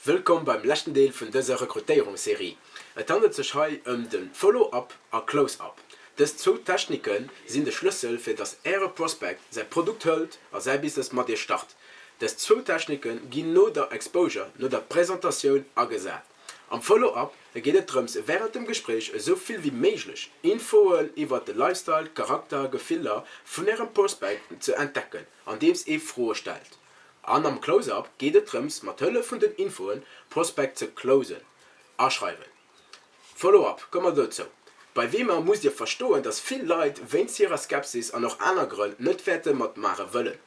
Wëllkomm beim leschten Deel vun dëser Rekrutéierungsserie. Et handelt sech hei ëm de Follow-up a Close-up. Dës zwou Technike sinn de Schlëssel fir dass Äre Prospect säi Produkt hëlt a säi Business mat Iech start. Dës zwou Technike ginn no der Exposure, no der Presentatioun agesat. Am Follow-up geet et drëms wärend dem Gespréich esou vill wéi méiglech Infoen iwwert de Lifestyle, Charakter, Gefiller vun Ärem Prospect ze entdecken andeems ee Froe stellt. An am Close-Up geet et drëms mat Hëllef vun den Infoen Prospect ze closen. Aschreiwen. Follow-up, Komme mer dozou. Bei Wemer musst dir verstoen, dass vill Leit wéinst hirer Skepsis an och aner Grënn net wäerte matmaache wëllen.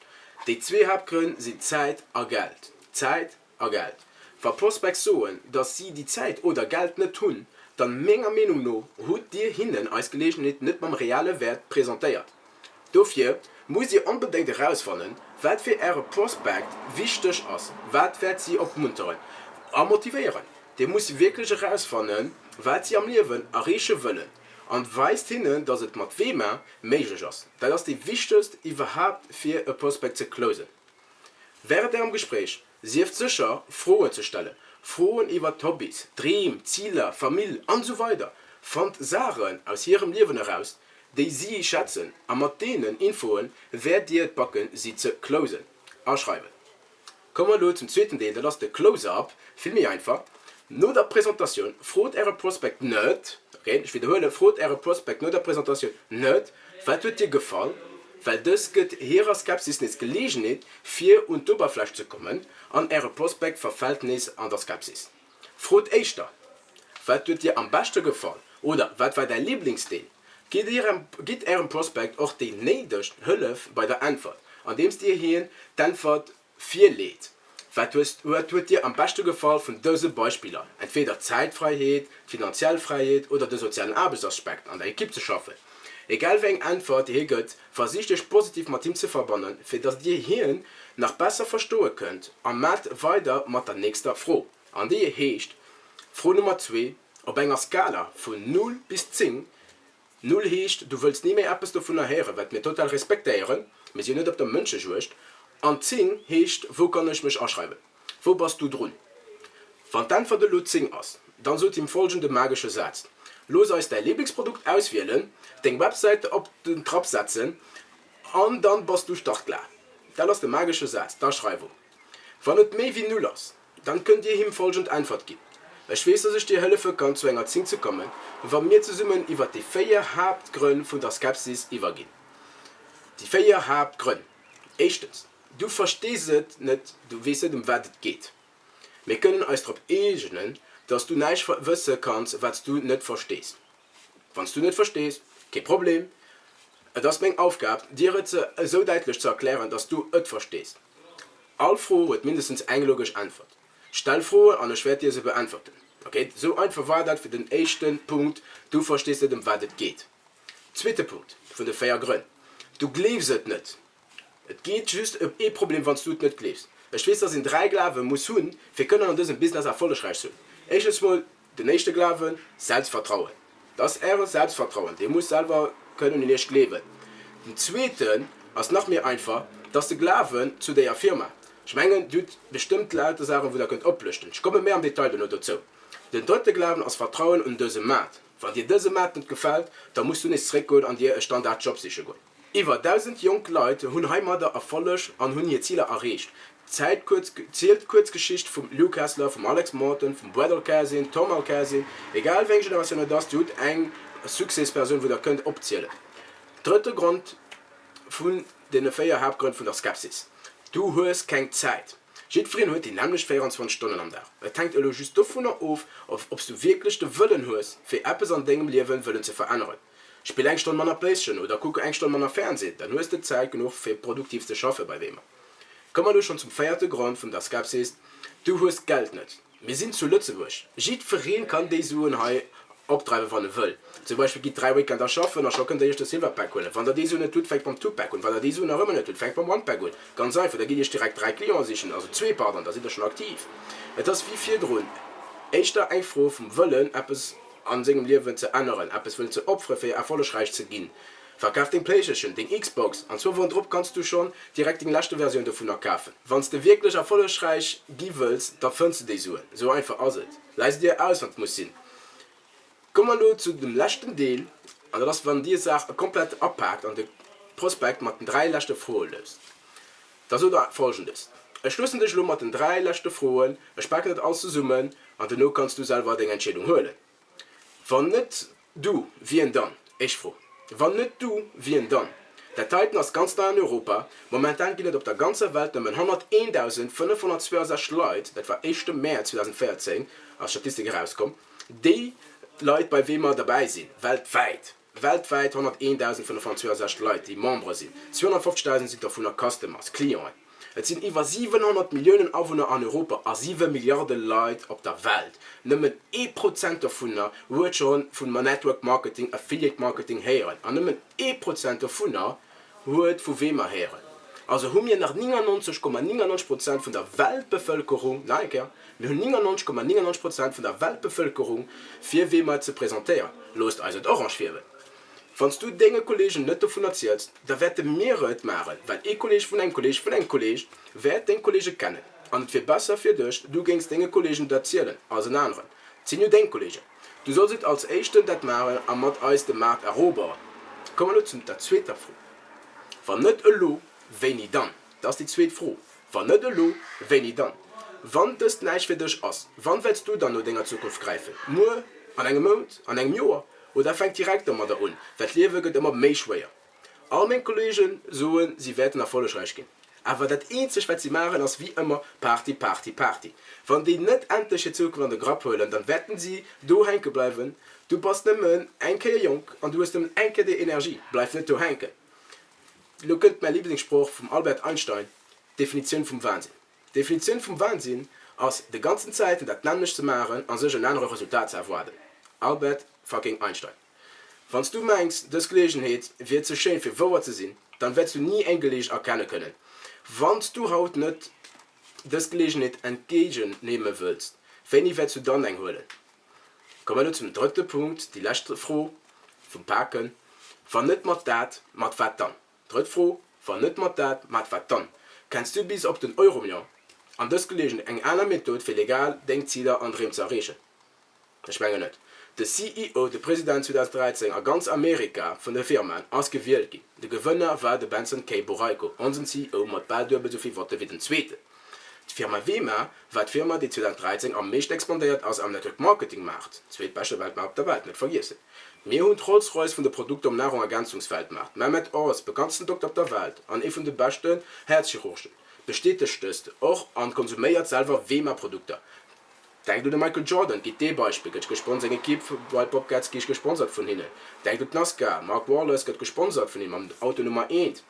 Déi zwee Haaptgrënn sinn Zäit a Geld. Zäit a Geld. Wa Prospects soen, dass si déi Zäit oder Geld net hunn, dann menger Meenung no hutt dir hinnen eis Geleegenheet net mam reale Wäert presentéiert. Dofir musst dir onbedéngt erausfannen, wat fir äre Prospect wichteg ass, wat wäert si opmunteren a motivéieren. Dir musst wierklech erausfannen, wat si am Liewen erreeche wëllen an weist hinnen, dass et mat WEMA méiglech ass. Dat ass déi wichtegst iwwerhaapt fir e Prospect ze closen. Wärend ärem Gespréich sieft sécher Froen ze stellen, Froen iwwer d'Hobbys, Dreem, Ziler, Famill an esou weider Fannt Saachen aus hirem Liewen eraus, déi si schätzen a mat deenen Infoen wäert dir et backen si ze closen. Aschreiwen. Komme mer elo zum zweeten Deel, dat ass de Close-up, vill méi einfach. No der Presentatioun frot äre Prospect net, ok, ech widderhuelen, frot äre Prospect no der Presentatioun net, Wat huet dir gefall? Well dës gëtt hirer Skepsis nees d'Geleegenheet fir un d'Oberfläch ze kommen an äre Prospect verfält nees an der Skepsis. Frot éischter, Wat huet dir am beschte gefall? oder Wat war däi Liblingsdeel? Gitt ärem Prospect och déi néideg Hëllef bei der Äntwert, andeems dir hien d'Äntwert virleet. Wat huet dir am beschte gefall vun dëse Beispiller? Entweeder d'Zäitfräiheet, d'finanziell Fräiheet oder de sozialen Aarbechtsaspekt, an der Ekipp ze schaffen. Egal wéi eng Äntwert hie gëtt, versicht iech positiv mat him ze verbannen, fir datt dir hien nach besser verstoe kënnt a maacht weider mat der nächster Fro. An déi heescht, Fro Nummer zwee, Op enger Skala vun 0 bis 10, Null heescht, du wëlls ni méi eppes dovunner héieren, wat mir total respektéieren, mir si jo net op der Mënschejuegd, an 10 heescht, wou kann ech mech aschreiwen, wou bass du drun? Wann d'Äntwert elo 10 ass, dann sot him folgende magesche Saz, Looss eis däi Liblingsprodukt auswielen, deng Websäit op den Trapp setzen an dann bass du startklar. Dat ass de magesche Saz, d'Aschreiwung. Wann et méi wéi Null ass, Dann kënnt Dir him folgend Äntwert ginn, Ech weess, dass ech dir hëllefe kann zu enger 10 ze kommen, wa mir zesummen iwwert déi 4 Haaptgrënn vun der Skepsis iwwerginn. Déi 4 Haaptgrënn, Éischtens, du verstees et net, du weess net ëm wat et geet. Mir kënnen eis drop eegenen, dass du näischt wësse kanns, wat s du net verstees. Wann s du net verstees, kee Problem, et ass meng Aufgab, dir et esou däitlech ze erklären, dass du et verstees. All Fro huet mindestens eng logesch Äntwert. Stell Froen an ech wäert dir se beäntwerten. Ok, esou einfach war dat fir den éischte Punkt, du verstees net ëm wat et geet. Zweete Punkt vun de 4 Grënn, Du gleefs et net. Et geet just ëm ee Problem wann s du et net gleefs. Ech weess, dass een 3 Glawe muss hunn, fir kënnen an dësem Business erfollegräich ze hunn. Éischtens mol Den éischte Glawen, Selbstvertrauen. Dat ass Äre Selbstvertrauen. Dir musst selwer kënnen un Iech gleewen. Den zweeten ass nach méi einfach, dat ass de Glawen zu déier Firma. Ech mengen, Dir hutt bestëmmt lauter Saachen, wou Der kënnt oplëschten. Ech komme méi am Detail dono dozou. Den drëtte Glawen ass Vertrauen un dëse Maart. Wann dir dëse Maart net gefält, da musst du nees zeréckgoen an dir e Standardjob siche goen. Iwwer 1.000 jonk Leit hunn heimadder Erfolleg an hunn hir Ziler erreecht. Zielt d'Kuerzgeschicht vum Lou Kessler, vum Alex Morton, vum Brad Alkazin, Tom Alkazin, egal wéi eng Generatioun et ass, Dir hutt eng Succèspersoun wou der kënnt opzielen. Drëtte Grond vun deene 4 Haaptgrënn vun der Skepsis, Du hues keng Zäit. Jiddwereen huet déi nämmlecht 24 Stonnen am Dag. Et hänkt elo just dovunner of, ob s du wierklech de Wëllen hues, fir eppes an dengem Liewen wëllen ze veränneren. Spill eng Stonn manner Playstion oder kuck eng Stonn manner Fernseh, dann hues de Zäit genuch fir produktiv ze schaffe bei Wemer. Komme mer elo schonn zum véierte Grond vun der Skepsis, Du hues d'Geld net. Mir sinn zu Lëtzebuerg, jiddwereen kann déi Suen hei opdreiwen wann e wëll. Zum Beispill gitt 3 Weekender schaffen a scho kënnt der iech de Silver Pack huelen. Wann der déi Suen net hutt, fänkt mam Two Pack un. Wann der déi Suen nach ëmmer net hutt, fänkt mam One Pack un. Ganz einfach, da gitt iech direkt 3 Clienten sichen, also zwee pardon, da sidd der schonn aktiv. Et ass wéi virdrun éischter eng Fro vum Wëllen eppes a sengem Liewen ze änneren, eppes wëllen ze opfere fir erfollegräich ze ginn. Verkaf deng Playstation, deng Xbox an zwou Wochen drop kanns du schonn direkt deng leschte Versioun dovunner kafen. Wann s de wierklech erfollegräich gi wëlls, da fënns de déi Suen. Esou einfach ass et. Läi se dir aus, wann et muss sinn. Komme mer elo zu dem leschten Deel, an dat ass wann dir d'Saach komplett apaakt an de Prospekt mat den 3 leschte Froe loosst. Da sot der folgendes, Ech loossen dech elo mat den 3 leschte Froen, ech paken dat alles zesummen an duerno kanns du selwer deng Entscheedung huelen. Wann net du, wien dann? Éischt Fro. Wann net du, wien dann? Dat heiten ass ganz nei an Europa. Momentan ginn et op der ganzer Welt nëmmen 101.562 Leit, dat war éischte Mäerz 2014 ass d'Statistik erauskomm, déi Leit bei Wemer derbäi sinn, weltwäit. Weltwäit 101.562 Leit, déi Membere sinn. 250.000 sinn dovunner Customers, Clienten. Et sinn iwwer 700 Milliounen Awunner an Europa a 7 Milliarde Leit op der Welt. Nëmmen ee Prozent dovunner huet scho vun Network Marketing, Affiliate Marketing héieren an nëmmen ee Prozent dovunner huet vu Wemer héieren. Also hu mir nach 99,99 Prozent vun der Weltbevëlkerung, nach eng Kéier, mir hunn 99,99 Prozent vun der Weltbevëlkerung fir Wemer ze presentéieren. Loosst eis et orange fierwen. Wann s du denge Kolleegen net dovun erziels, da wäerte mir et maachen, well ee Kolleeg vun engem Kolleeg vun engem Kolleeg wäert deng Kolleege kennen. An et wier besser fir dech, du géings denge Kolleegen et erzielen, als en aneren. Et sinn jo deng Kolleegen. Du solls et als éischten dat maachen a mat eis de Maart eroberen. Komme mer elo zu der zweeter Fro. Wann net elo, wéini dann? Dat ass déi zweet Fro. Wann net elo, wéini dann? Wann dëst näischt fir dech ass, wann wäerts du dann no denger Zukunft gräifen? Muer? An engem Mount? An engem Joer? Oder fänk direkt domadder un, well d'Liewe gëtt ëmmer méi schwéier. All meng Kolleegen soen, si wäerten erfollegräich ginn, awer dat eenzegt wat si maachen ass wéi ëmmer Party, Party, Party. Wann déi net endlech hir Zukunft an de Grapp huelen, dann wäerten si do hänke bleiwen. Du bass nëmmen eng Kéier jonk an du hues nëmmen eng Kéier déi Energie, bleif net do hänken. Elo kënnt mäi Liblingssproch vum Albert Einstein, D'Definitioun vum Wahnsinn. D'Definitioun vum Wahnsinn ass, de ganzen Zäiten dat nämmlecht ze maachen a sech en anere Resultat ze erwaarden. Albert fucking Einstein. Wann s du mengs, dës Geleegenheet wier ze schéin fir wouer ze sinn, dann wäerts du ni eng Geleegenheet erkenne kënnen. Wann s du haut net dës Geleegenheet entgéigen nehme wëlls, wéini wäerts du dann eng huelen? Komme mer elo zum drëtte Punkt, déi lescht Fro vum Paken, Wann net mat dat, mat wat dann? Drëtt Fro, Wann net mat dat, mat wat dann? Kenns du bis op den Euromillion an dës Geleegenheet eng aner Method fir legal deng Ziler an Dreem ze erreechen? Ech mengen net. De CEO, de President 2013 a ganz Amerika vun de Firmaen, ass gewielt ginn. De Gewënner war de Benson K. Boreyko, onsen CEO mat bal duebel souvill Votte wéi den zweeten. D'Firma Wema war d'Firma déi 2013 am meeschten expandéiert ass am Network Marketing Maart, zweetbeschte Weltmaart op der Welt, net vergiessen. Mir hunn d'Rolls-Royce vun de Produkter um Nahrungergänzungsweltmaart. Mehmet Oz, bekanntsten Dokter op der Welt an ee vun de beschten Häerzchirurgen, bestätegt dëst och an konsuméiert selwer Wema-Produkter. Denkt un de Michael Jordan, gitt dee Beispill, gëtt gespons seng Ekipp bei Bobcats gi gesponsert vun hinnen. Denkt un d'NASCAR, Mark Wallace gëtt gesponsert vun him mam Auto Nummer eent.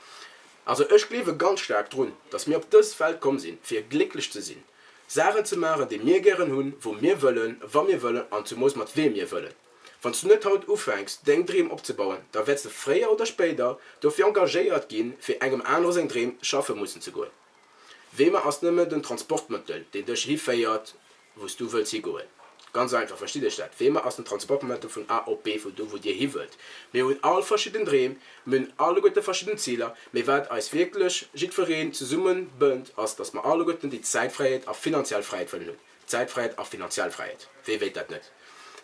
Also ech gleewe ganz staark drun, dass mir op dës Welt komm sinn, fir glécklech ze sinn, Saachen ze maachen, déi mir gären hunn, wou mir wëllen, wa mir wëllen an zumoos mat weem mir wëllen. Wann s du net haut ufänks, deng Dreem opzebauen, da wäerts de fréier oder spéider dofir engagéiert ginn, fir engem anere seng Dreem schaffe mussen ze goen. Weemer ass nëmmen den Transportmëttel, deen dech hiféiert, wou s du wëlls higoen. Ganz einfach, verstitt Iech dat? Weemer ass den Transportmëttel vun A op B, vun do, wou Dir hiwëllt. Mir hunn all verschidden Dreem, mir hunn alleguerte verschidden Ziler, mee wat eis wierklech jiddwereen zesumme bënnt, ass, dass mer alleguerten déi Zäitfräiheet a finanziell Fräiheet wëllen hunn. Zäitfräiheet a finanziell Fräiheet, wee wéilt dat net?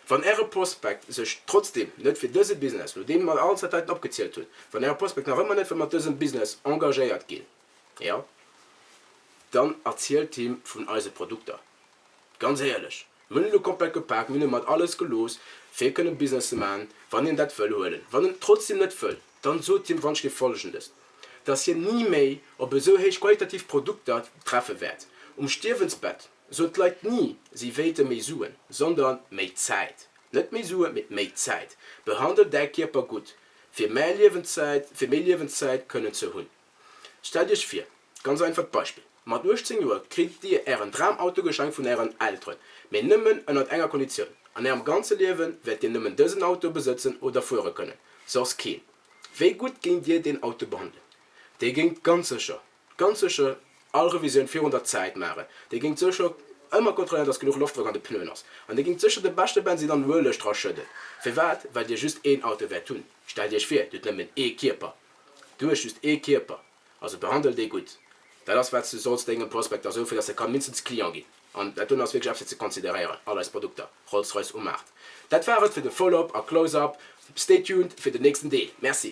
Wann Äre Prospekt sech trotzdeem net fir dëse Business, nodeem mer alles dat heiten opgezielt hunn, wann Äre Prospekt nach ëmmer net wëll mat dësem Business engagéiert ginn, Jo, dann erzielt him vun eise Produkter. Ganz éierlech, mir hunn elo komplett gepaakt, mir hunn e mat alles gelooss, fir kënnen Business ze maachen, wann hien dat wëll huelen. Wann en trotzdem net wëll, dann sot him wannschgef Folgendes, dass hien ni méi op esou héich qualitativ Produkter treffe wäert. Um Stierwensbett soen d'Leit ni, si wéilte méi Suen, sondern méi Zäit. Net méi Suen, mee méi Zäit. Behandel däi Kierper gutt, fir méi Liewenszäit, fir méi Liewenszäit kënnen ze hunn. Stellt Iech vir, ganz einfacht Beispill, mat 18 Joer kritt Dir Ären Dramauto geschenkt vun Ären Elteren, mee nëmmen ënnert enger Konditioun, An Ärem ganze Liewe wäert Dir nëmmen dësen Auto besëtzen oder fuere kënnen, soss keen. Wéi gutt géingt Dir deen Auto behandelen? Dir géingt ganz sécher, ganz sécher all Revisioun virun der Zäit maachen, Dir géingt sécher. Ëmmer kontrolléieren, dass genuch Loftdrock an de Pneuen ass. An dir géingt sécher de beschte Bensinn an Ueleg dra schëdden. Firwat? Well dir just een Auto wäert hunn. Stellt iech vir, dir hutt nëmmen ee Kierper. Du hues just ee Kierper. Also behandel dee gutt. Dat ass wat s du solls dengem Prospect da soen, fir dass e ka mindestens Client ginn. An dat doen ass wierklech eppes fir ze consideréieren, all eis Produkter, Rolls-Royce um Maart. Dat war et fir de Follow-up a Close-up. Stay tuned fir den nächsten Deel. Merci.